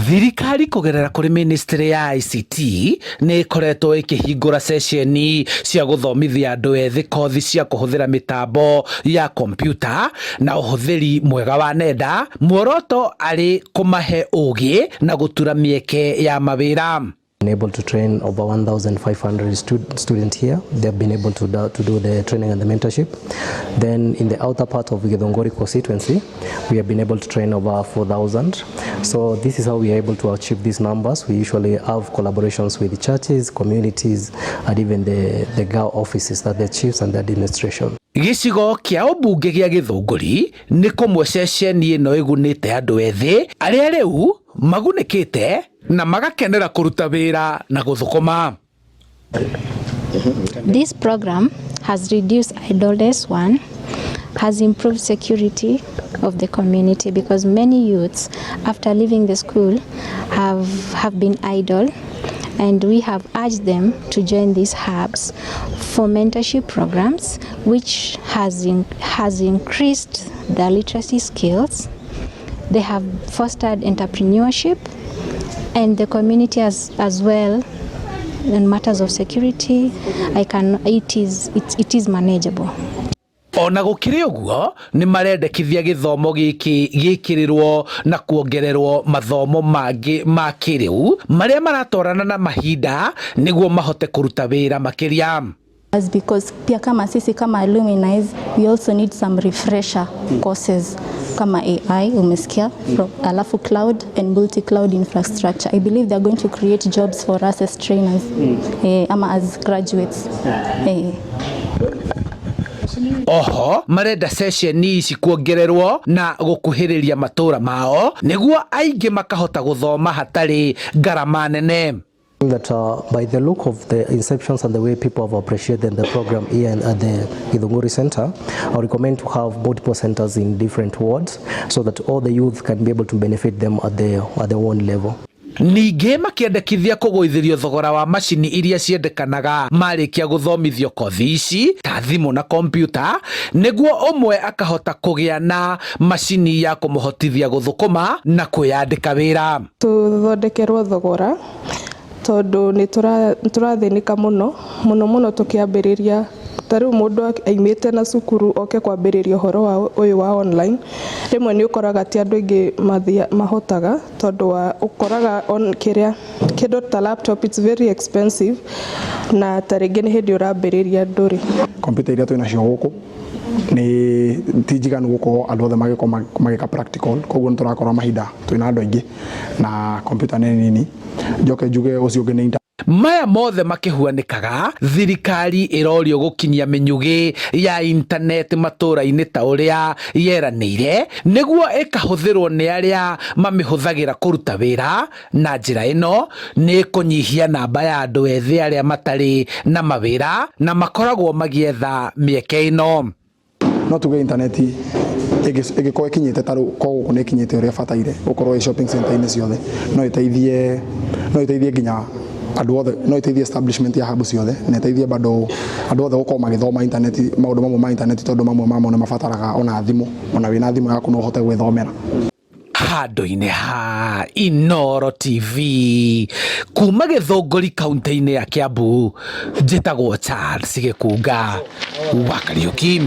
Thirikari kũgerera kũrĩ ministry ya ICT nĩ ĩkoretwo ĩkĩhingũra ceceni cia gũthomithia andũ ethĩ kothi cia kũhũthĩra mĩtambo ya kompiuta na ũhũthĩri mwega wa nenda, muoroto arĩ kũmahe ũgĩ na gũtura mĩeke ya mawĩra. Been able to train over 1,500 students here. They have been able to do the training and the mentorship. Then in the outer part of Githunguri constituency, we have been able to train over 4,000. So this is how we are able to achieve these numbers. We usually have collaborations with the churches, communities, and even the GAO offices, that the chiefs and the administration. Gĩcigo kĩa ũmbunge gĩa Gĩthũngũri nĩ kũmwe ceceni ĩno ĩgunĩte andũ ethĩ arĩa rĩu magunĩkĩte na magakenera kũruta wĩra na gũthũkũma. This program has reduced idleness, one, has improved security of the community because many youths, after leaving the school, have been idle, and we have urged them to join these hubs for mentorship programs, which has increased their literacy skills. They have fostered entrepreneurship and the community as well. In matters of security, I can, it, is, it, it is manageable. Ona gũkĩrĩ ũguo, nĩ marendekithia gĩthomo gĩkĩ gĩkĩrĩrwo na kuongererwo mathomo mangĩ ma kĩrĩu marĩa maratwarana na mahinda nĩguo mahote kũruta wĩra makĩria. Because pia kama sisi kama alumni, we also need some refresher courses kama AI, umesikia, from, alafu cloud and multi cloud infrastructure. I believe they're going to create jobs for us as trainers, ama as graduates. Oho marenda ceceni ici kuongererwo na gũkuhĩrĩria matũra mao nĩguo aingĩ makahota gũthoma hatarĩ ngarama nene. That by the look of the inceptions and the way people have appreciated the program here at the Githunguri Center, I recommend to have multiple centers in different wards so that all the youth can be able to benefit them at their own level. Ningĩ makĩendekithia kũgũithĩrio thogora wa macini iria ciendekanaga marĩkia gũthomithio kothi ici ta thimũ na kompiuta, nĩguo ũmwe akahota kũgĩa na macini ya kũmũhotithia gũthũkũma na kwĩyandĩka wĩra. Tũthondekerwo thogora tondũ nĩ tũrathĩnĩka mũno mũno mũno tũkĩambĩrĩria. Ta rĩu mũndũ aimĩte na cukuru oke kwambĩrĩria ũhoro wa ũyũ wa online, rĩmwe nĩ ũkoraga ti andũ aingĩ mahotaga, tondũ wa ũkoraga on kĩrĩa kĩndũ ta laptop, it's very expensive, na ta rĩngĩ nĩ hĩndĩ ũrambĩrĩria ndũrĩ. Kompiuta iria twĩ nacio gũkũ nĩ ti njiganu gũkorwo andũ othe magĩkorwo magĩka practical, koguo nĩ tũrakorwo mahinda twĩna andũ aingĩ na kompiuta nĩ nini. Njoke njuge ũcio ũngĩ nĩ Maya mothe makĩhuanĩkaga, thirikari ĩrorio gũkinyia mĩnyugĩ ya intaneti matũra-inĩ ta ũrĩa yeranĩire, nĩguo ĩkahũthĩrwo nĩ arĩa mamĩhũthagĩra kũruta wĩra. Na njĩra ĩno nĩ ĩkũnyihia namba ya andũ ethĩ arĩa matarĩ na mawĩra na makoragwo magĩetha mĩeke ĩno. No tuge intaneti ĩngĩkorwo ĩkinyĩte ta rĩu ko gũkũ nĩ ĩkinyĩte ũrĩa ĩbataire gũkorwo ĩ shopping center-inĩ ciothe, no ĩteithie nginya andũ othe, no ĩteithie establishment ya hub ciothe na ĩteithie bado andũ othe gũkorwo magĩthoma intaneti, maũndũ mamwe ma intaneti, tondũ mamwe mamo nĩ mabataraga ona thimũ, ona wĩna thimũ yaku no ũhote gwĩthomera. Handũ-inĩ ha Inoro TV kuma Gĩthũngũri, kaunti-inĩ ya Kiambu, njĩtagwo Charles Gĩkunga wa Kariũki.